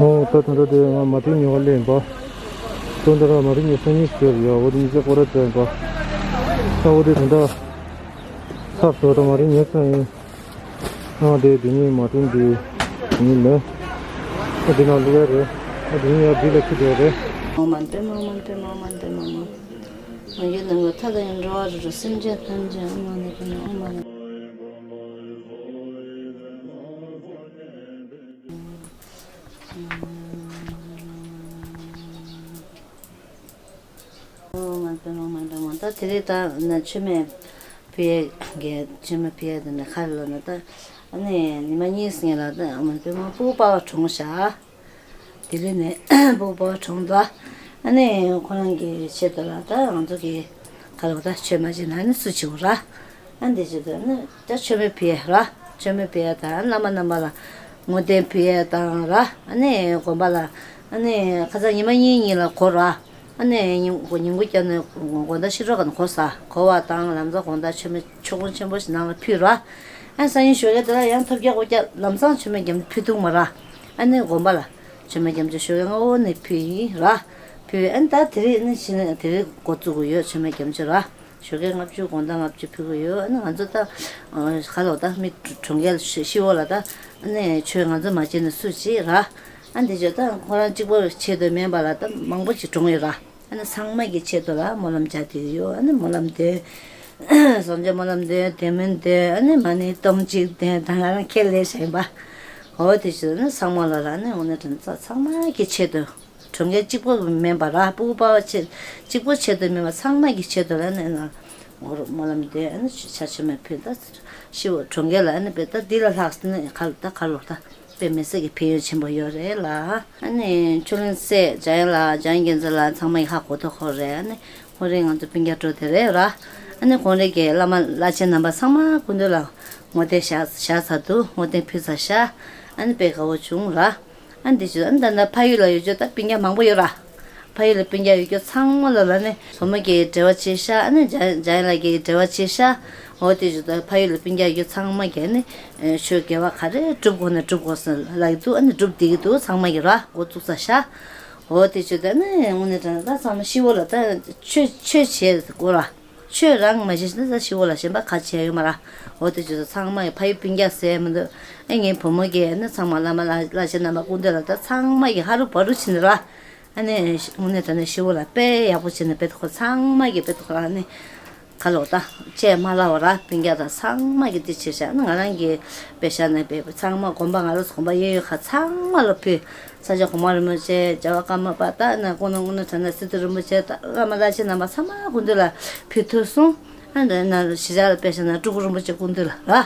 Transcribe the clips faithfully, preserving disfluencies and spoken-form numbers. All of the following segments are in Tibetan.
ཨོ་ད་ད་ལྟ་དེ་ང་མ་ཏིང་ཉོ་བ་ལེན་པ། སྟོན་ད་ར་མ་ཏིང་ཉོ་སང་ཉིན་ཟེར་ཡ། འོ་དེ་ཉིན་ཅེ་ཀོ་ར་ཙེ་པ། ད་འོ་དེ་ད་ད་ཚར་སོ་ད་མ་ཏིང་ཉོ་སང་ཡིན། ཨ་དེ་དེ་ཉིན་མ་ཏིང་དེ་ཉིན་ལེན། ཨ་དེ་ན་ལུ་ཡ་རེད། ཨ་དེ་ཉིན་ཡ་དེ་ལ་ཁྱི་དེ་རེད། ཨོཾ་མ་ཎི་པདྨེ། ཨོཾ་མ་ཎི་པདྨེ། ཨོཾ་མ་ཎི་པདྨེ། ཨོཾ་མ་ཎི་པདྨེ། ང་ཡོད་ནང་ལ་ཐ་ད་ཡང་འགྲོ་བ་རི་རུ་སེམས་ཅན་ཐམས་ཅད་ཨོཾ་མ་ཎི་པདྨེ། ཨོཾ་མ་ཎི་པདྨེ། ཨོཾ་མ་ཎི་པདྨེ། ཨོཾ་མ་ཎི་པདྨེ། ད་དེ་རིང་ད་ན་མཆོད་མེ་ཕུལ་ཡས་ཀྱི་མཆོད་མེ་ཕུལ་ཡས་དེ་ནས་ཁ་ལོ་ན་ད་ཨ་ནི་ཉི་མ་གཉིས་སྔོན་ལ་ད་ཨོཾ་མ་ཎི་པདྨེ་སྤུ་གུ་པ་བ་གྲོངས་ཤག་ལྡི་ལི་ནས་སྤུ་གུ་པ་བ་གྲོངས་འདུག་ཨ་ནི་ཁོ་རང་གི་ཆེད་དུ་ལ་ད་ང་ཚོ་གི་ཁ་ལོ་ད་མཆོད་མེ་ཅིག་ན་ནི་སུ་བྱེད་འོ་ར། ཨ་འདི་བྱེད་དུས་ནི་ད་མཆོད་མེ་ཕུལ་ཡས་ར། མཆོད་མེ་ཕུལ་ཡས་དང་བླ་མ་རྣམ་པ་ལ་བསྔོ་རྟེན་ཕུལ་ཡས་དང་ར། ཨ་ནི་དགོན་པ་ལ་ཨ་ནི་ཁ་སང་ཉི་མ་གཉིས་གཉིས་ལ་འགོར་ར། ཨ་ནི་ཉིན་ཉིན་གུང་བསྐྱལ་ནས་དགོང་དག་ཕྱི་དྲོ་ག་ནས་འགོར་ས། འགོར་བ་དང་ལམ་སང་དགོང་དག་མཆོད་མེ་མཆོད་ཀོང་ཆེན་པོ་ཞིག་ནང་ལ་ཕུལ་ར། ཨ་སང་ཉིན་ཞོགས་ཀས་དེ་ལ་ཡང་ཐོབ་རྒྱག་གོ་རྒྱག་ལམ་སང་མཆོད་མེ་རྒྱབ་ནས་ཕུལ་ཐུབ་མ་ར། ཨ་ནི་དགོན་པ་ལ་མཆོད་མེ་རྒྱབ་ཆུ་ཞོགས་ཀས་སྔ་བོ་ནས་ཕུལ་ཡིན་ར། ཕུལ་ཨ་ནི་ད་དེ་རིང་ནི་ཕྱི་ནས་དེ་རིང་འགོ་བཙུགས་གི་ཡོད། མཆོད་མེ་རྒྱབ་ཆུ་ར། ཞོགས་ཀས་ལྔ་བཅུ་དགོང་དག་ལྔ་བཅུ་ཕུལ་གི་ཡོད། ཨ་ནི་ང་ཚོ་ད་ག་ལོ་ད་མི་གྲོངས་མཁན་ཤི་བོ་ལ་ད་ཨ་ནི་ཆོས་ང་ཚོ་མ་བྱེད་ན་སུ་བྱེད་ར། ཨ་འདི་ཆོས་ད་ཁོ་རང་གཅིག་པོ་ཆེད་དུ་མིན་པ་ལ་ད་མང་པོ་ཅིག་གྲོངས་ཡོད་ར། ཨ་ནི་ཚང་མ་གི་ཆེད་དུ་ལ་སྨོན་ལམ་རྒྱག་གི་ཡོད། ཨ་ནི་སྨོན་ལམ་འདོན། སངས་རྒྱས་སྨོན་ལམ་འདོན། དེ་མིན་འདོན། ཨ་ནི་མ་ཎི་སྟོང་གཅིག་འདོན། ད་ང་རང་ཁས་ལེན་བཞིན་པ། འོ་དེ་ཆོས་ནི་ཚང་མ་ལ་ལ་ནི་འོ་ནི་དྲན་ཚ་ཚང་མ་གི་ཆེད་དུ། གྲོངས་མཁན་གཅིག་པོ་མིན་པ་ར། སྤུ་གུ་པ་བ་ཆེ་གཅིག་པོ་ཆེད་དུ་མིན་པ་ཚང་མ་གི་ཆེད་དུ་ལ་ནི་ང་ངོ་རུ་སྨོན་ལམ་འདོན། ཨ་ནི་ཆ་ཆེ་མེད་ཕུལ་ད་ཤི་བོ་གྲོངས་མཁན་ལ་ཨ་ནི་དཔེ་ད་འདི་ལ་ལྷག་ནི་ག་ལ་ད་ག་ལོ་ད་དཔེ་མི་སྲིད་ཀྱི་ཕན་ཡོན་ཆེན་པོ་ཡོད་རེད་ལ། ཨ་ནི་ཆུ་ལེན་སྲས་འཇམ་དབྱངས་ལགས། འཇམ་དབྱངས་རྒྱལ་མཚན་ལགས་ཚང་མ་ཡི་ཧ་གོ་ཐོག་ཁོ་རེད། ཨ་ནི་ཁོ་རེ་ང་ཚོ་སྤུན་ཀྱག་གྲོགས་དེ་རེད་ར། ཨ་ནི་ཁོང་རེ་གི་བླ་མ་བླ་ཆེན་རྣམ་པ་ཚང་མ་སྐུ་མདུན་ལ་བསྔོ་རྟེན་བཞག་བཞག་ཚར་འདུག་བསྔོ་རྟེན་ཕུལ་ཚར་ཤག་ཨ་ནི་དཔེ་དགའ་བོ་བྱུང་ར། ཨ་འདི་ཚོ་ཨ་ནི་ད་ལྟ་ཕ་ཡུལ་ལ་ཡོད་ཆོག་ད་སྤུན་ཀྱག་མང་པོ་ཡོད་ར། ཕ་ཡུལ་ལ་སྤུན་ཀྱག་ཡོད་ཆོག་ཚང་མ་ལ་ལ་ནི་བུ་མོ་གི་འབྲེལ་བ་བྱེད་ཤག་ཨ་ནི་འཇམ་འཇམ་དབྱངས་ལགས་ཀྱི་འབྲེལ་བ་བྱེད་ཤག་འོ་དེ་ཚོ་ད་ཕ་ཡུལ་ལ་སྤུན་ཀྱག་ཡོད་ཆོག་ཚང་མ་གི་ཨ་ནི་ཆོས་དགེ་བ་ག་རེ་སྒྲུབ་དགོས་ན་སྒྲུབ་དགོས་ཟེར་ལབ་ཀྱི་འདུག་ཨ་ནི་སྒྲུབ་བསྡད་ཀྱི་འདུག་ཚང་མ་གི་ར་འགོ་བཙུགས་ཚར་ཤག་འོ་དེ་ཚོ་ད་ནི་དངོས་གནས་དྲང་གནས་ད་ཚང་མ་ཤི་བོ་ལ་ད་ཆོས་ཆོས་བྱེད་དགོས་ར། ཆོས་རང་མ་ཤེས་ན་ཤི་བོ་ལ་གཞན་པ་ག་བྱས་ཡོད་མ་ར། འོ་དེ་ཚོ་ཚང་མ་ཡི་ཕ་ཡུལ་སྤུན་ཀྱག་ཟེར་མི་འདུག་ཨེ་ངའི་བུ་མོ་གིས་ནི་ཚང་མ་བླ་མ་ལ་བླ་ཆེན་རྣམ་པ་སྐུ་མདུན་ལ་ད་ཚང་མ་གི་ཧ་རུ་བ་རུ་ཕྱིན་ར། ཨ་ནི་དངོས་གནས་དྲང་གནས་ཤི་བོ་ལ་དཔེ་ཡག་པོ་བྱས་ནས་དཔེ་ཁོ་ཚང་མ་གི་དཔེ་ཁོ་རང་ནི་ག་ལོ་ད་བཅས་མ་ལ་བ་ར་སྤུན་ཀྱག་དང་ཚང་མ་གི་དེ་བྱས་ཤག་ང་རང་གི་དཔེ་ཤག་ནས་དཔེ་ཚང་མ་དགོན་པ་ང་རང་ཚོ་དགོན་པ་གཡས་གཡོན་ཁ་ཚང་མ་ལ་ཕུལ། ས་སྐྱ་གོང་མ་རིན་པོ་ཆེ། རྒྱལ་བ་ཀརྨ་པ། ད་ན་སྐུ་ན་སྐུ་ན་དྲན་ན་སི་ཏུ་རིན་པོ་ཆེ། ད་བླ་མ་བླ་ཆེན་རྣམ་པ་ཚང་མ་སྐུ་མདུན་ལ་ཕུལ་ཐུབ་སོང་། ཨ་འདི་ན་གཞིས་ཆགས་ལ་དཔེ་བཞག་ན་སྤྲུལ་སྐུ་རིན་པོ་ཆེ་སྐུ་མདུན་ལ་ར།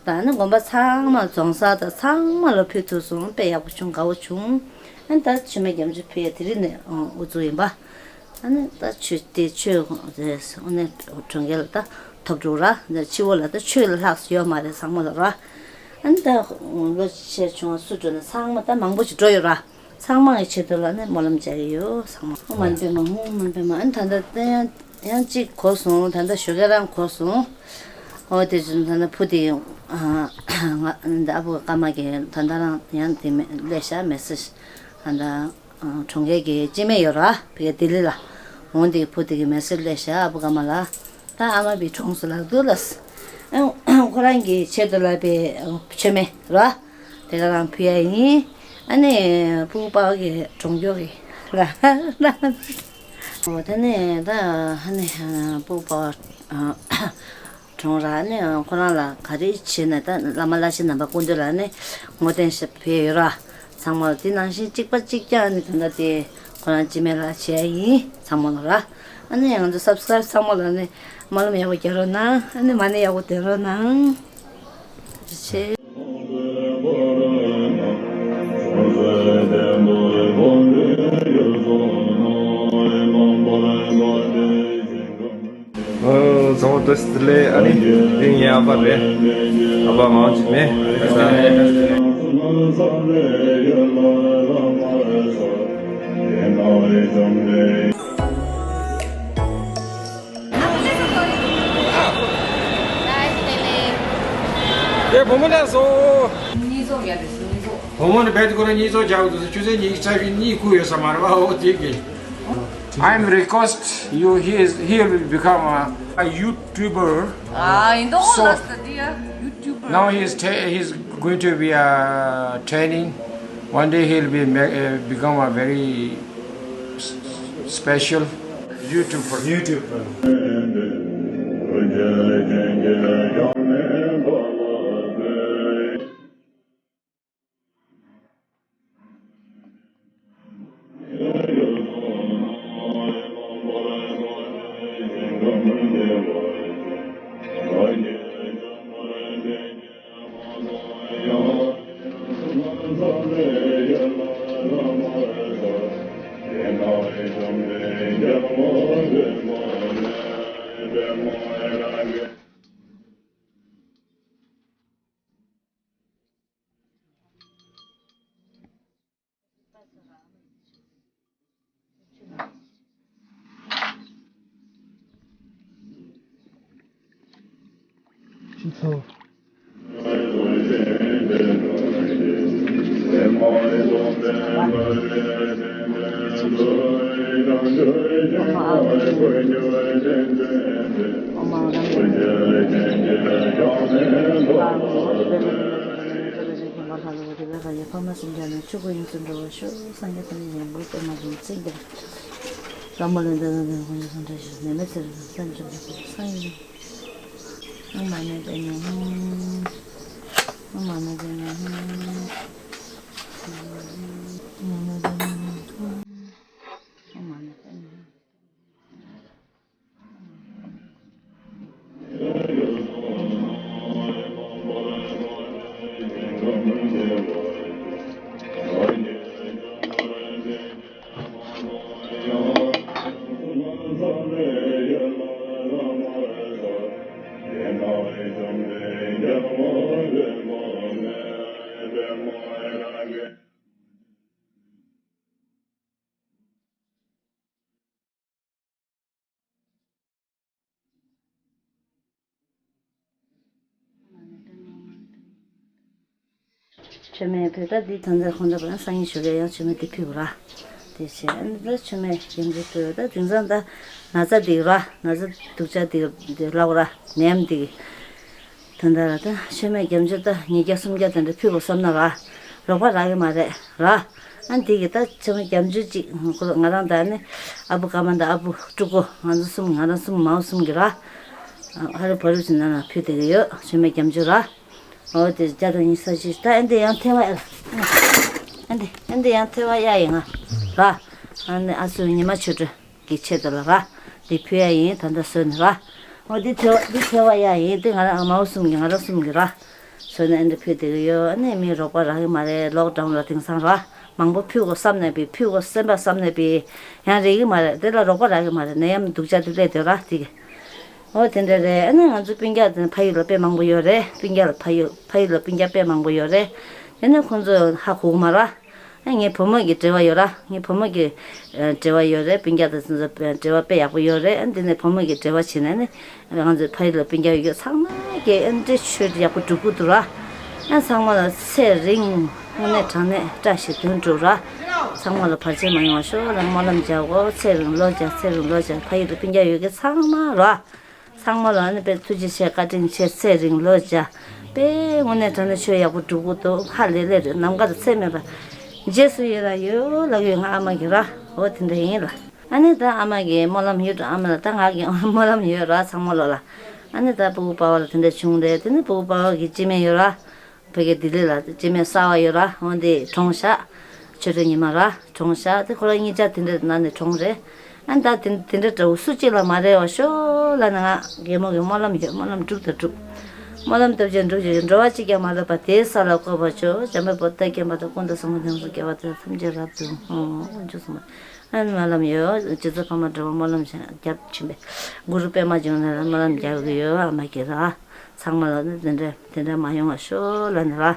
ད་ནི་དགོན་པ་ཚང་མ་རྫོང་སར་ད་ཚང་མ་ལ་ཕུལ་ཐུབ་སོང་། དཔེ་ཡག་པོ་བྱུང་། དགའ་བོ་བྱུང་། ཨ་ནི་ད་མཆོད་མེ་རྒྱ་མཚོ་ཕུལ་ཡ་དེ་རིང་ནས་ཨ་འགོ་བཙུགས་ཡིན་པ། ཨ་ནི་ད་ཆོས་དེ་ཆོས་ཨ་ནི་གྲོང་ཁྱེར་ལ་ད་ཐོབ་འགྲོ་ར། འདི་ཕྱི་བོ་ལ་ད་ཆོས་ལ་ལྷག་ཡོད་མ་རེད་ཚང་མ་ལ་ར། ཨ་ནི་ད་ལོ་ཆེ་ཆུང་སུ་འགྲོ་ན་ཚང་མ་ད་མང་པོ་ཞིག་འགྲོ་ཡོད་ར། ཚང་མ་གི་ཆེད་དུ་ལ་ནི་སྨོན་ལམ་རྒྱག་གི་ཡོད་ཚང་མ། ཨོཾ་མ་ཎི་པདྨེ་ཧཱུྃ། ཨོཾ་མ་ཎི་པདྨེ། ཨ་ནི་ད་ལྟ་ད་ཡང་ཡང་གཅིག་གོ་སོང་། ད་ལྟ་ཞོགས་ཀས་རང་གོ་སོང་། ཨོ་དེ་བཞིན་ད་ལྟ་བུ་དེ་ང་ཨ་བུ་ཀརྨ་གི་ད་ལྟ་རང་ཡང་དེ་མེ་སླེབས་ཤག་མེ་སེ་ཇི། ད་ལྟ་གྲོང་ཁྱེར་གྱི་སྤྱི་མི་ཡོད་ར། བི་ལྡི་ལི་ལ། འོང་དེ་བུ་དེ་གི་མེ་སེ་ཇི་སླེབས་ཤག་ཨ་བུ་ཀརྨ་ལ། ད་ཨ་མ་བི་གྲོངས་སོང་ལབ་འདུག་ལ། ཨ་ཁོ་རང་གི་ཆེད་དུ་ལ་བའི་མཆོད་མེ་ར། དེ་ག་རང་ཕུལ་ཡ་ཡིན། ཨ་ནི་སྤུ་གུ་པ་བ་གི་གྲོངས་མགྱོགས་གི་ལ། ཨོ་དེ་ནས་ད་ཨ་ནི་སྤུ་གུ་པ་བ་གྲོངས་ར། ཨ་ནི་ཁོ་རང་ལ་ག་རེ་བྱས་ནས་ད་བླ་མ་བླ་ཆེན་རྣམ་པ་སྐུ་མདུན་ལ་ནི་བསྔོ་རྟེན་ཞིག་ཕུལ་ཡོད་ར། ཚང་མ་ལ་དེ་ནང་བཞིན་གཅིག་པ་གཅིག་རྐྱང་ནི་ད་ལྟ་དེ་ཁོ་རང་སྤྱི་མི་ལ་བྱས་ཡིན་ཚང་མ་ལ་ར། ཨ་ནི་ང་ཚོ་སབ་སི་ཀ་རབ་ཚང་མ་ལ་ནི་སྨོན་ལམ་ཡག་པོ་རྒྱག་རོགས་གནང་། ཨ་ནི་མ་ཎི་ཡག་པོ་འདོན་རོགས་གནང་། ཐུགས་རྗེ་ཆེ། ཨོ། ཚང་མ་བཀྲ་ཤིས་བདེ་ལེགས། ཨ་ནི་དེ་ངའི་ཨ་ཕ་རེད། ཨ་ཕ་ངག་དབང་འཇིགས་མེད། ཡ། བུ་མོ་ལ་སོ། གཉིས་ཚོགས་ཡ་རེད། གཉིས་ཚོགས། བུ་མོ་ནི་རྦད་དེ་ཁོ་རང་གཉིས་ཚོགས་རྒྱག་འདུག་ཆུ་ཚོད་གཉིས་ཆ་བཞི་གཉིས་ཁུག་ཡོད་ས་མ་རེད་པ། འོ་དེ་གི། I'm request you, he is, he will become a, a YouTuber. Ah, in the whole So, last year, YouTuber. Now he is ta- he's going to be a training. One day he'll be ma- uh, become a very s- special YouTuber. YouTuber. མཆོད་མེ་ཕུལ། ད་འདི་ད་ལྟ་ཁོང་ཚོ་ལ་སང་ཉིན་ཞོགས་ཀས་ཡང་མཆོད་མེ་འདི་ཕུལ་དགོས་ར། དེ་བྱས་ཨ་ནི་ད་མཆོད་མེ་ཡང་འདི་ཕུལ། ད་དེང་སང་ད་ན་ཚ་འདི་ར། ན་ཚ་སྡུག་ཅག་འདི་འདི་ལབ་ར། ནད་ཡམས་འདི། ད་ལྟ་ར་ད་མཆོད་མེ་རྒྱབ་འཇུག་ད་ཉིས་བརྒྱ་སུམ་བརྒྱ་དེ་འདྲ་ཕུལ་དགོས་བསམ་ན་ར། རོགས་པ་རག་གི་མ་རེད་ར། ཨ་འདི་གི་ད་མཆོད་མེ་རྒྱབ་འཇུག་ཅིག་ཁོ་ང་རང་ད་ནི་ཨ་བུ་ཀརྨ་དང་ཨ་བུ་སྤྲུལ་སྐུ་ང་ཚོ་གསུམ། ང་རང་གསུམ་མའོ་གསུམ་གི་ར། ཧ་རུ་བ་རུ་ཅིག་ནང་ལ་ཕུལ་བསྡད་གི་ཡོད། མཆོད་མེ་རྒྱབ་འཇུག་ར། འོ་དེ་བརྒྱ་དང་ཉི་ཤུ་རྩ་གཅིག་ད་ཨ་འདི་ཡང་ཐེ་བ་ཨ་འདི་ཨ་འདི་ཡང་ཐེ་བ་གཡའ་ཡིན་ང་ར། ཨ་ནི་ཨ་སུ་ཉི་མ་ཆོས་སྒྲོན་གྱི་ཆེད་དུ་ལ་ར། འདི་ཕུལ་ཡ་ཡིན། ད་ལྟ་བཟོས་ནི་ར། འོ་འདི་ཐེ་བ་འདི་ཐེ་བ་གཡའ་ཡིན། འདི་ང་རང་མའོ་གསུམ་གྱི་ང་རང་གསུམ་གྱི་ར། བཟོས་ནི་ཨ་འདི་ཕུལ་བསྡད་གི་ཡོད། ཨ་ནི་མི་རོགས་པ་རག་གི་མ་རེད། ལོག་ཌའུན་ལ་དེང་སང་ར། མང་པོ་ཕུལ་དགོས་བསམ་ནས་པའི་ཕུལ་དགོས་སེམས་པ་བསམ་ནས་པའི་ཡང་རེག་གི་མ་རེད། དེ་ལ་རོགས་པ་རག་གི་མ་རེད། ནད་ཡམས་སྡུག་ཅག་དེ་སླེབས་དེ་ར་དེ་གི། འོ་དེ་འདྲ་རེད། ཨ་ནི་ང་ཚོ་སྤུན་ཀྱག་དེ་ཕ་ཡུལ་ལ་དཔེ་མང་པོ་ཡོད་རེད། སྤུན་ཀྱག་ལ་ཕ་ཡུལ་ཕ་ཡུལ་ལ་སྤུན་ཀྱག་དཔེ་མང་པོ་ཡོད་རེད། དེ་ནས་ཁོང་ཚོ་ཧ་གོ་གི་མ་ར། ཨ་ངའི་བུ་མོ་གི་འབྲེལ་བ་ཡོད་ར། ངའི་བུ་མོ་གི་ཨ་འབྲེལ་བ་ཡོད་རེད། སྤུན་ཀྱག་དེ་ཚོ་འབྲེལ་བ་དཔེ་ཡག་པོ་ཡོད་རེད། ཨ་དེ་ནས་བུ་མོ་གི་འབྲེལ་བ་བྱས་ནས་ནི་ང་ཚོ་ཕ་ཡུལ་ལ་སྤུན་ཀྱག་ཡོད་ཚང་མ་གི་ཨ་འདྲ་ཆོས་ཡག་པོ་སྒྲུབ་གི་འདུག་ར། ཨ་ཚང་མ་ལ་ཚེ་རིང་དངོས་གནས་དྲང་གནས་བཀྲ་ཤིས་དོན་འགྲུབ་ར། ཚང་མ་ལ་བར་ཆད་མ་ཡོང་བ་ཤོག་ལ་སྨོན་ལམ་རྒྱག་གོ། ཚེ་རིང་ལོ་བརྒྱ། ཚེ་རིང་ལོ་བརྒྱ། ཕ་ཡུལ་དུ་སྤུན་ཀྱག་ཡོད་མཁན་ཚང་མ་ར། ཚང་མ་ལ་ཨ་ནི་དཔེ་ཐུགས་རྗེ་ཆེ། བཀའ་དྲིན་ཆེ། ཚེ་རིང་ལོ་བརྒྱ། དཔེ་དངོས་གནས་དྲང་གནས་ཆོས་ཡག་པོ་སྒྲུབ་གི་འདུག་ཧ་ལས་ལས་རེད། ནམ་མཁའ་དང་ཚད་མེད་པ། རྗེས་སུ་ཡི་རང་ཡོད་ལབ་ཡོད། ང་ཨ་མ་གི་ར། འོ་དེ་འདྲ་ཡིན་ལ། ཨ་ནི་ད་ཨ་མ་གི་སྨོན་ལམ་ཡོད་འགྲོ། ཨ་མ་ལ་ད་ང་གི་སྨོན་ལམ་ཡོད་ར་ཚང་མ་ལོ་ལ། ཨ་ནི་ད་ཕྲུ་གུ་པ་ཕ་ལ་དེ་འདྲ་བྱུང་རེད། དེ་ནི་ཕྲུ་གུ་པ་ཕ་གི་སྐྱེ་དམན་ཡོད་ར། ཕ་གི་ལྡི་ལི་ལ་སྐྱེ་དམན་གསར་བ་ཡོད་ར། འོ་འདི་གྲོངས་ཤག་ཆོས་སྒྲོན་ཉི་མ་ར་གྲོངས་ཤག་དེ་ཁོ་རང་གཉིས་ཆ་དེ་འདྲ་ནང་ནས་གྲོངས་རེད། ཨ་ནི་ད་དེ་དེ་འདྲ་འདྲ་བོ་སུ་གཅིག་ལ་མ་རེ་བ་ཤོག་ལབ་ནས་ང་རྒན་མོ་གི་སྨོན་ལམ་ཡོད། སྨོན་ལམ་འགྲུབ་དང་འགྲུབ། སྨོན་ལམ་བཏབ་བྱས་འགྲུབ་བྱས་འགྲོ་བ་གཅིག་ཀྱང་མ་ལུས་པ་དེའི་ས་ལ་བཀོད་པར་ཤོག་འཇམ་དཔལ་པོ་ཏཱ་ལ་སྐྱེས་པ་དང་ཀུན་ཏུ་བཟང་པོ་དེ་ཚོ་སྐྱེ་བ་དེ་ཐམས་ཅད་རབ་ཏུ་འཇུག་གསུངས་པ། ཨ་ནི་སྨོན་ལམ་ཡོད། རྗེ་བཙུན་འཕགས་མ་དྲེགས་པ་སྨོན་ལམ་བརྒྱབ་ཕྱིན་པས། གུ་རུ་པདྨ་འབྱུང་གནས་ལ་སྨོན་ལམ་རྒྱག་གི་ཡོད། ཨ་མ་གི་ར། ཚང་མ་ལ་ནི་དེ་འདྲ་དེ་འདྲ་མ་ཡོང་བ་ཤོག་ལབ་ནས་ར།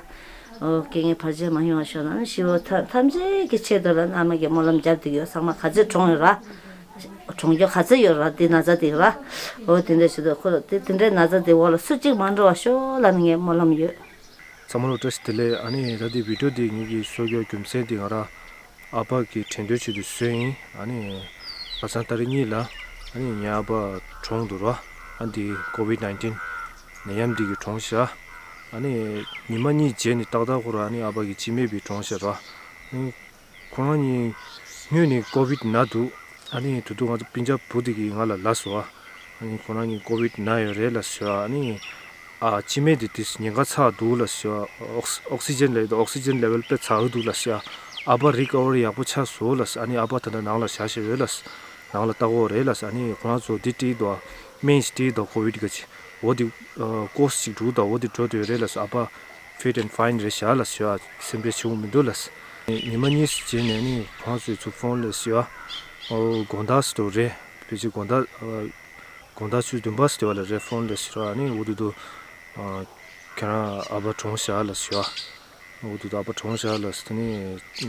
འོ་རྐྱེན་ངན་བར་ཆད་མ་ཡོང་བ་ཤོག་ལབ་ནས་ཤི་བོ་ཐམས་ཅད་ཀྱི་ཆེད་དུ་ལབ་ནས་ཨ་མ་གི་སྨོན་ལམ་རྒྱབ་བསྡད་ཡོད། ཚང་མ་ག་ཚོད་གྲོངས་ཡོད་ར། གྲོངས་རྒྱུ་ག་ཚོད་ཡོད་ར། དེ་ན་ཚ་དེ་ར། འོ་དེ་འདྲ་ཞིག་ཏུ་ཁོ་དེ་དེ་འདྲའི་ན་ཚ་དེ་འོག་ལ་སུ་གཅིག་མ་འགྲོ་བ་ཤོག་ལབ་ནས་ངས་སྨོན་ལམ་ཡོད། ཚང་མ་ལ་བཀྲ་ཤིས་བདེ་ལེགས། ཨ་ནི་ད་འདི་བི་ཌིའོ་འདི་ངེད་ཀྱིས་བཟོ་རྒྱུ་རྒྱུ་མཚན་འདི་ང་རང་ཨ་ཕ་གི་དྲན་རྟེན་ཆེད་དུ་བཟོས་ཡིན། ཨ་ནི་ཁ་སང་ཏ་རིག་གཉིས་ལ་ཨ་ནི་ངའི་ཨ་ཕ་གྲོངས་འདུག་ར། ཨ་འདི་ཀོ་ཝིད་ནའིན་ཊིན་ནད་ཡམས་འདི་གིས་གྲོངས་ཤག་ཨ་ནི་ཉི་མ་གཉིས་རྗེས་ནས་ཏག་ཏག་ཁོ་རང་ཨ་ནི་ཨ་ཕ་གི་སྤྱི་སྨན་པས་གྲོངས་ཤག་ར། ཨ་ནི་ཁོ་རང་གཉིས་སྔོན་ནས་ཀོ་ཝིད་ན་འདུག་ཨ་ནི་དུ་དུ་ང་ཚོ་སྤུན་ཀྱག་བུ་དེ་གིས་ང་ལ་ལབ་སོང་། ཨ་ནི་ཁོ་རང་གཉིས་ཀོ་ཝིད་ན་ཡོད་རེད་ལབ་ཟེར། ཨ་ནི་ཨ་སྤྱི་སྨན་དེ་དེ་ཉེན་ཁ་ཚ་འདུག་ལབ་ཟེར། ཨོག་སི་ཨོག་སི་ཇན་ལབ་ཡོད། ཨོག་སི་ཇན་ལེ་ཝལ་དཔེ་ཚ་འདུག་ལབ་ཟེར། ཨ་ཕ་རི་ཀ་ཝ་རི་ཡག་པོ་ཆགས་སོང་ལབ་ཟེར། ཨ་ནི་ཨ་ཕ་ད་ལྟ་ནང་ལ་བཞག་བཞག་ཡོད་ལབ་ཟེར། ནང་ལ་ལྟ་གི་ཡོད་རེད་ལབ་ཟེར། ཨ་ནི་ཁོ་རང་ཚོ་འདི་བྲིས་འདུག་སྨན་ཞིག་བྲིས་འདུག་ཀོ་ཝིད་གི་ཅིག་འོ་དེ་ཀོར་སི་ཅིག་འགྲོ་འདུག་འོ་དེ་འགྲོ་འདོད་ཡོད་རེད་ལབ་ཟེར། ཨ་ཕ་ཕིཊ་ཨེན་ཕའིན་རེད་ཤག་ལབ་ཟེར། སེམས་ཁྲལ་བྱེད་དགོས་མི་འདུག་ལབ་ཟེར། ཉི་མ་གཉིས་རྗེས་ནས་ནི་ཁོང་ཚོས་ཚུར་ཕོན་ལབ་ཟེར། ཨོ་དགོང་དག་ཟེར་འགྲོ་རེད། ཕལ་ཆེར་དགོང་དག་ཨ་དགོང་དག་ཆུ་བདུན་པ་ཟེར་བ་ལ་རེད། ཕོན་ལབ་ཟེར། ཨ་ནི་འོ་དེ་དུ་ཨ་ཁྱེད་རང་ཨ་ཕ་གྲོངས་ཤག་ལབ་ཟེར། འོ་དེ་དུ་ཨ་ཕ་གྲོངས་ཤག་ལབ་ཟེར། ཨ་ནི་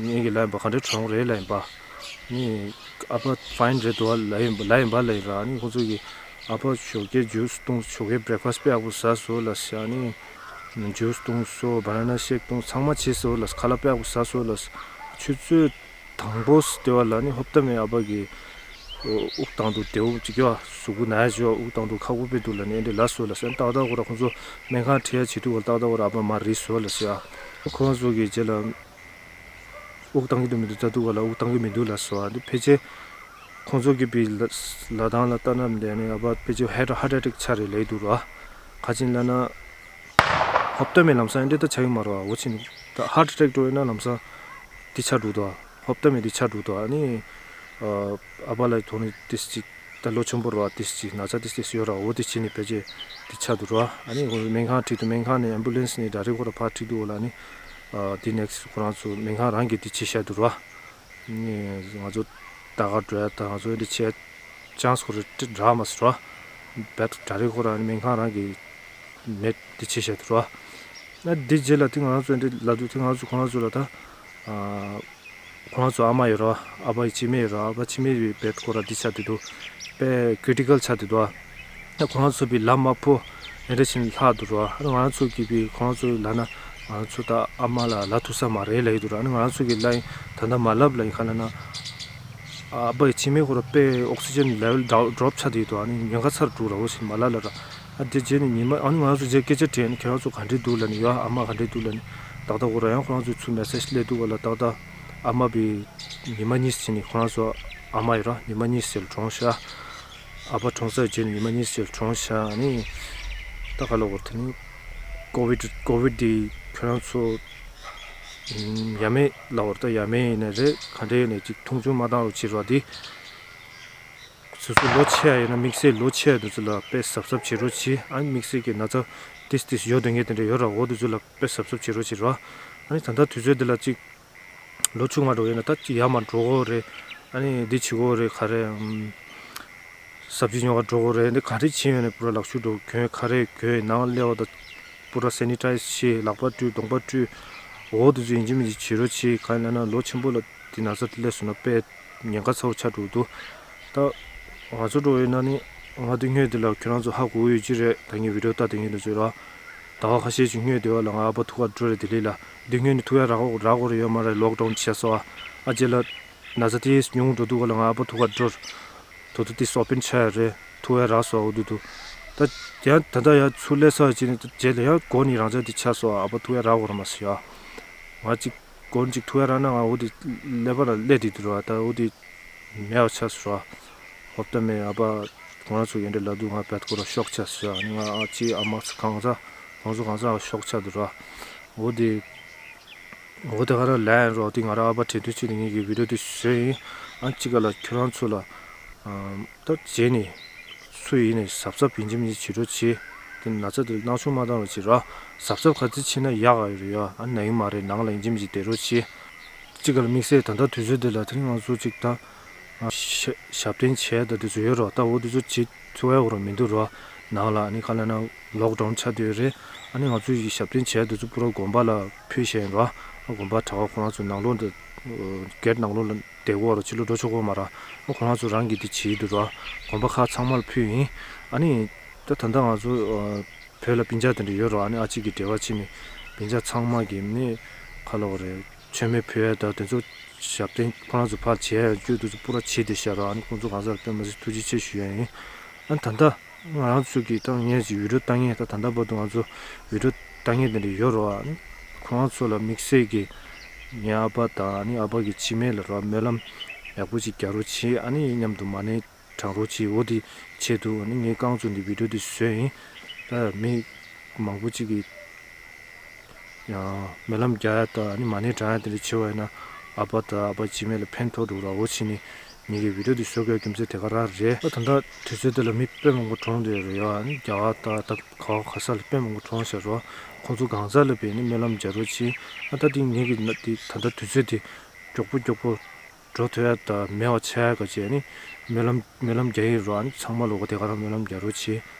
ངེད་ཀྱིས་ལབ་ཡིན་པ། ག་འདྲ་གྲོངས་རེད་ལབ་ཡིན་པ། ཨ་ནི་ཨ་ཕ་ཕའིན་རེད་འདུག་ལབ་ཡིན་པ་ལབ་ཡིན་པ་ལབ་ཡིན་ར། ཨ་ནི་ཁོང་ཚོ་གིས་ཨ་ཕ་ཞོགས་ཀས་ཇུས་བཏུང་། ཞོགས་ཀས་བྷི་རེག་ཕ་སི་དཔེ་ཡག་པོ་ཟ་སོང་ལབ་ཟེར། ཨ་ནི་ཇུས་བཏུང་སོང་། བྷ་ན་ན་ཤེག་བཏུང་། ཚང་མ་བྱས་སོང་ལབ་ཟེར། ཁ་ལག་དཔེ་ཡག་པོ་ཟ་སོང་ལབ་ཟེར། ཆུ་ཚོད་དང་པོ་ཟེར་བ་ལ་ནི་ཧོབ་ཏ་མའི་ཨ་ཕ་གི་དབུགས་བཏང་དུས་བདེ་པོ་ཅིག་ཡོད། གཟུགས་པོ་ན་ཡ་ཅིག་ཡོད། དབུགས་བཏང་དུས་ཁག་པོ་དཔེ་འདུག་ལབ་ནི་ཨེ་འདྲ་ལབ་སོང་ལབ་ཟེར། ཏག་ཏག་ཁོ་ར་ཁོང་ཚོ་སྨན་ཁང་ཁྲིད་ཡ་བྱེད་དུས་ལ་ཏག་ཏག་ཁོ་ར་ཨ་ཕ་མར་རིལ་སོང་ལབ་ཟེར། ཁོ་རང་ཚོ་གི་རྗེས་ལ་དབུགས་བཏང་གི་འདུག་མི་འདུག་ལྟ་དུས་ག་ལ་དབུགས་བཏང་གི་མི་འདུག་ལབ་སོང་། ཨ་འདི་ཕལ་ཆེར་ཁོང་ཚོ་གི་པའི་ལ་ལ་དང་ལ་ལྟ་ན་མི་འདུག་ཨ་ནི་ཨ་ཕ་ཕལ་ཆེར་ཧར་ཧར་ཊི་ཨེ་ཊེག་ཆགས་རེད་ལབ་འདུག་ར། ག་ཅི་ལབ་ན་ཧོབ་ཏ་མའི་ལམ་སང་ཨེ་འདྲ་ད་ཆགས་ཀྱི་མ་རེད་བ། འོ་ཕྱིན་ད་ཧར་ཊི་ཨེ་ཊེག་འགྲོ་ཡོད་ན་ལམ་སང་འདི་ཆགས་འགྲོ་འདུག་ཧོབ་ཏ་མའི་འདི་ཆགས་འགྲོ་འདུག་ཨ་ནི་ཨ་ཕ་ལ་དོ་ནི་ཏིས་ཅིག་ད་ལོ་ཆེན་པོ་རེད་བ། ཏིས་ཅིག་ན་ཚ་ཏིས་ཏིས་ཡོད་ར། འོ་དེ་བྱས་ནས་ཕལ་ཆེར་འདི་ཆགས་འདུག་ར། ཨ་ནི་ཁོང་ཚོ་སྨན་ཁང་ཁྲིད་དུས་སྨན་ཁང་ནས་ཨེམ་བུ་ལན་སི་ནས་ཌའི་རེག་ཁོ་ར་ཕར་ཁྲིད་འདུག་ལབ་ནི། ཨ་འདི་ནེག་སི་ཁོ་རང་ཚོ་སྨན་ཁང་རང་གིས་འདི་བྱས་བཞག་འདུག་ར། ནི་ང་ཚོ་ད་ག་འགྲོ་ཡ་ད་ང་ཚོ་འདི་བྱས་ཅང་སི་ཁོ་ར་རག་མ་སོང་ར། བེད་ཌའི་རེག་ཁོ་ར་སྨན་ཁང་རང་གིས་མེད་འདི་བྱས་བཞག་འདུག་ར། ཨ་འདི་རྗེས་ལ་དེ་ང་རང་ཚོ་འདི་ལབ་དུས་དེ་ང་ཚོ་ཁོ་རང་ཚོ་ལ་ད་ཨ་ཁོ་རང་ཚོ་ཨ་མ་ཡོད་ར། ཨ་ཕ་ཡི་སྤྱི་སྨན་ཡོད་ར། ཨ་ཕ་སྤྱི་སྨན་པའི་བེད་ཁོ་ར་འདི་ཆགས་བསྡད་འདུག་དཔེ་ཀི་རི་ཊི་ཀལ་ཆགས་བསྡད་འདུག་ཨ་ཁོ་རང་ཚོ་པའི་ལམ་མ་ཕོ་ཨེ་འདྲ་བྱས་ནས་ལྷག་འདུག་ར། ཨ་ང་རང་ཚོ་གི་པའི་ཁོ་རང་ཚོ་ལབ་ན་ང་རང་ཚོ་ད་ཨ་མ་ལ་ལབ་ཐུབ་ས་མ་རེད་ལབ་ཡི་འདུག་ར། ཨ་ང་རང་ཚོ་གི་ལབ་ཡིན། ད་ལྟ་མ་ལབ་ལབ་ཡིན། ག་ལབ་ན་ཨ་ཕ་ཡི་སྤྱི་སྨན་ཁོ་ར་དཔེ་ཨོག་སི་ཇན་ལེ་ཝལ་ཌོབ་ཆགས་བསྡད་འདུག་ཨ་ནི་ཉེན་ཁ་ཚ་རུ་འགྲོ་ར། འོ་ཞིག་མ་ལབ་ལབ་ར། ཨ་དེ་རྗེས་ནས་ཉི་མ་ཨ་ནི་ང་རང་ཚོ་རྗེས་སྐད་ཆ་དྲིས་ནས་ཁྱེད་རང་ཚོ་ག་འདྲས་འདུག་ལབ་ནས་ཡོད། ཨ་མ་ག་འདྲས་འདུག་ལབ་ནས་ཏག་ཏག་འོ་ར། ཡང་ཁོ་རང་ཚོ་ཚུར་མེ་སེ་ཇི་སླེབས་འདུག་ག་ལ་ཏག་ཏག་ཨ་མ་བི་ཉི་མ་གཉིས་ཕྱིན་ནས་ཁོ་རང་ཚོ་ཨ་མ་ཡོད་ར། ཉི་མ་གཉིས་ཕྱིན་གྲོངས་ཤག་ཨ་ཕ་གྲོངས་ཚར་རྗེས་ནས་ཉི་མ་གཉིས་ཕྱིན་གྲོངས་ཤག་ཨ་ནི་ད་ག་ལ་འོ་དེ་ནི་ཀོ་ཝིད་ཀོ་ཝིད་འདི་ཁྱོད་རང་ཚོ་ཡ་མེད་ལ་འོ་ད་ཡ་མེད་ཡིན་ནའི་རེད། ག་འདྲས་ཡིན་ནའི་ཅིག་མཐོང་ཆུང་མ་བཏང་རོགས་བྱེད་རོགས། འདི་སོ་སོ་ལོ་ཆེ་ཡ་ཡོད་ན་དམིགས་བསལ་ལོ་ཆེ་ཡ་དེ་ཚོ་ལ་དཔེ་གཟབ་གཟབ་བྱེད་རོགས་གྱིས། ཨ་ནི་དམིགས་བསལ་གྱི་ན་ཚ་ཏིས་ཏིས་ཡོད་དོན་གྱི་དེ་འདྲ་ཡོད་ར། འོ་དེ་ཚོ་ལ་དཔེ་གཟབ་གཟབ་བྱེད་རོགས་བྱེད་རོགས། ཨ་ནི་ད་ལྟ་དུས་ཚོད་འདི་ལ་ཅིག་ལོ་ཆུང་བ་འགྲོ་ཡོད་ན་ད་ཅིག་ཡར་མར་འགྲོ་དགོས་རེད། ཨ་ནི་འདི་བྱེད་དགོས་རེད། ག་རེ་ཨམ། ས་བཅུད་ཉོ་བར་འགྲོ་དགོས་རེད། འདི་ག་རེ་བྱེད་ཡོད་ནས་པུ་ར་ལག་ཤུ་འགྲོ་གྱོན་ཁ་རས་གྱོན་ནང་སླེབས་པ་ད་པུ་ར་སེ་ནི་ཊའི་ཛི་བྱེད། ལག་པ་བཀྲུས། གདོང་པ་བཀྲུས། འོ་དེ་ཚོ་ཡིན་གཅིག་མིན་གཅིག་བྱེད་རོགས་གྱིས། གང་ཡིན་ལབ་ན་ལོ་ཆེན་པོ་ལ་དེ་ན་ཚ་དེ་སླེབས་སོང་ན་དཔེ་ཉེན་ཁ་ཚ་པོ་ཆགས་འགྲོ་གི་འདུག་ད་ང་ཚོ་འགྲོ་ཡོད་ན་ནི་ང་དེ་སྔོན་དེ་ལ་ཁྱོད་རང་ཚོ་ཧ་གོ་ཡོད་ཀྱི་རེད། ད་ངས་བི་ཌིའོ་ལྟ་དེ་ངས་འདུག་ཟེར་ར། ཟླ་བ་ཁ་ཤས་ཅིག་སྔོན་དེ་བ་ལ་ང་ཨ་ཕ་ཐུག་ག་འགྲོ་རེད། ལྡི་ལི་ལ། འདི་སྔོན་ནས་ཐུག་ཡ་རག་གོ་རག་གོ་རེ་ཡོད་མ་རེད། ལོག་ཌའུན་བྱས་སོང་ཨ། ཨ་རྗེས་ལ་ན་ཚ་དེ་ཉུང་འགྲོ་འདུག་ག་ལ་ང་ཨ་ཕ་ཐུག་ག་འགྲོ། དོ་དོ་དེ་སོ་པིན་ཆ་ཡ་རེད། ཐུག་ཡ་རག་སོང་ཨ། འོ་དུ་དུ། ད་ཡང་ད་ལྟ་ཡང་ཚུར་སླེབས་ས་ཅིག་ནས་རྗེས་ལ་ཡང་སྒོ་ནས་རང་ཅག་དེ་ཆགས་སོང་ཨ། ཨ་ཕ་ཐུག་ཡ་རག་གོ་ར་མ་སོང་ཨ། ང་ཅིག་སྒོ་ནས་ཅིག་ཐུག་ཡ་རག་ན་ང་འོ་དེ་ཀླད་པ་ལ་སླེབས་དེ་དུ་ར། ད་འོ་དེ་མེད་པ་ཆགས་སོང་ར། ཧོབ་ཏ་མེད། ཨ་ཕ་ཁོ་རང་ཚོ་ཡོད་འདྲ་ལབ་དུས་ང་བད་ཁོ་ར་ཤོག་ཆགས་སོང་ཨ། ང་ཨ་ཅེ་ཨ་མ་གང་ཟག་གང་ཟག་གང་ཟག་ཤོག་ཆགས་དུ་ར། འོ་དེ། འོ་དེ་ག་ར་ལན་རོགས་དེ་ང་ར་ཨ་ཕ་དྲན་དུས་ཚོད་དེ་ངེད་ཀྱི་བི་ཌིའོ་དེ་བཟོས་ཡིན། ཨ་ཅི་ག་ལ་ཁྱོད་རང་ཚོ་ལ་ཨམ་ད་རྗེས་ནས་སུ་ཡིན་ནས་གཟབ་གཟབ་ཡིན་གཅིག་མིན་གཅིག་བྱེད་རོགས་བྱེད། དེ་ན་ཚ་དེ་སྣང་ཆུང་མ་བཏང་རོགས་བྱེད་ར། གཟབ་གཟབ་ག་ཚོད་བྱེད་ན་ཡག་ག་ཡོད་རེད་ཡ། ཨ་ན་ཡིན་མ་རེད། ནང་ལ་ཡིན་གཅིག་མིན་གཅིག་བསྡད་རོགས་བྱེད། ཅི་ག་ལ་དམིགས་བསལ་ད་ལྟ་དུས་ཚོད་འདི་ལ་དེ་རིང་ང་ཚོ་ཅིག་ད་ཨ་ཞབས་ཞབས་བརྟན་བྱས་ད་དེ་ཚོ་ཡོད་རོགས། ད་འོ་དེ་ཚོ་བྱེད་ཐུབ་ཡ་འོ་རོགས་མི་འདུག་རོགས། ནང་ལ་ཨ་ནི་ག་ལ་ན་ལོག་ཌའུན་ཆགས་བསྡད་ཡོད་རེད། ཨ་ནི་ང་ཚོ་ཡི་ཞབས་བརྟན་བྱས་དེ་ཚོ་པུ་ར་དགོན་པ་ལ་ཕུལ་བཞག་ཡིན་རོགས། ཨ་དགོན་པ་གྲྭ་པ་ཁོ་རང་ཚོ་ནང་ལོགས་འདི་གེ་ཊི་ནང་ལོགས་ལ་བསྡད་ཡོད་རོགས། ཕྱི་ལོགས་འགྲོ་ཆོག་གོ་མ་ར། ཨ་ཁོ་རང་ཚོ་རང་གི་དེ་བྱེད་འདུག་རོགས། དགོན་པ་ཁག་ཚང་མ་ལ་ཕུལ་ཡིན། ཨ་ནི་ད་ད་ལྟ་ང་ཚོ་ཨ་བོད་ལ་སྤུན་ཀྱག་དེ་འདྲ་ཡོད་རོགས། ཨ་ནི་ཨ་ཅེ་གི་འབྲེལ་བ་བྱས་ནས་ སྦྱིན་བྱ་ཚང་མ་གི་ནི་ག་རེ་ལབ་དགོས་རེད། མཆོད་མེ་ཕུལ་ཡ་དང་དེ་ཚོ་ཞབས་བརྟན་ཁོ་རང་ཚོ་ཕར་བྱེད་ཡ་ཡོད་དུས་ཚོ་པུ་ར་བྱེད་བསྡད་ཤག་ར། ཨ་ནི་ཁོང་ཚོ་གང་ཟག་ལ་དཔེ་མི་སྲིད་ཐུགས་རྗེ་ཆེ་ཞུ་ཡ་ཡིན། ཨ་ནི་ད་ལྟ་ང་རང་ཚོ་གི་ད་ངས་ཅིག་བི་ཌིའོ་བཏང་མཁན་ད་ད་ལྟ་བར་དུ་ང་ཚོ་བི་ཌིའོ་བཏང་མཁན་དེ་འདྲ་ཡོད་རེད་བ། ཨ་ནི་ཁོ་རང་ཚོ་ལ་དམིགས་བསལ་གྱི་ངའི་ཨ་ཕ་དང་ཨ་ནི་ཨ་ཕ་གི་འཆི་མེད་ལ་ར་སྨོན་ལམ་ཡག་པོ་ཅིག་རྒྱག་རོགས་བྱེད། ཨ་ནི་མཉམ་དུ་མ་ཎི་བགྲང་རོགས་བྱེད། འོ་དེ་ཆེད་དུ་ཨ་ནི་ངས་རྐང་བཙུགས་ནས་བི་ཌིའོ་འདི་བཟོས་ཡིན། ད་མི་མང་པོ་ཅིག་གིས་ཡང་སྨོན་ལམ་རྒྱག་ཡ་དང་ཨ་ནི་མ་ཎི་བགྲང་ཡ་དེ་འདྲ་བྱེད་པ་ཡིན་ན་ཨ་ཕ་དང་ཨ་ཕ་འཆི་མེད་ལ་ཕན་ཐོགས་འགྲོ་ར། འོ་བྱས་ནས་ངེད་ཀྱི་བི་ཌིའོ་འདི་བཟོ་དགོས་རྒྱུ་མཚན་དེ་ག་རང་རེད། ད་ད་ལྟ་དུས་ཚོད་འདི་ལ་མི་དཔེ་མང་པོ་གྲོངས་བསྡད་ཡོད་རེད་ཡ། ཨ་ནི་རྒྱ་གར་དང་ད་ག་བ་ག་ས་ལ་དཔེ་མང་པོ་གྲོངས་ཤག་ར། ཁོང་ཚོ་གང་ཟག་ལ་བས་ནི་སྨོན་ལམ་རྒྱག་རོགས་བྱེད། ཨ་ད་འདི་ངེད་ཀྱི་ན་འདི་ད་ལྟ་དུས་ཚོད་འདི་མགྱོགས་པོ་མགྱོགས་པོ་འགྲོ་ཐུབ་ཡ་དང་མེད་པ་ཆགས་ཡ་ག་བྱས་ནི་སྨོན་ལམ་སྨོན་ལམ་རྒྱག་ཡིན་རོགས། ཨ་ནི་ཚང་མ་ལོག་ག་དེ་ག་རང་སྨོན་ལམ་རྒྱག་རོགས་བྱེད།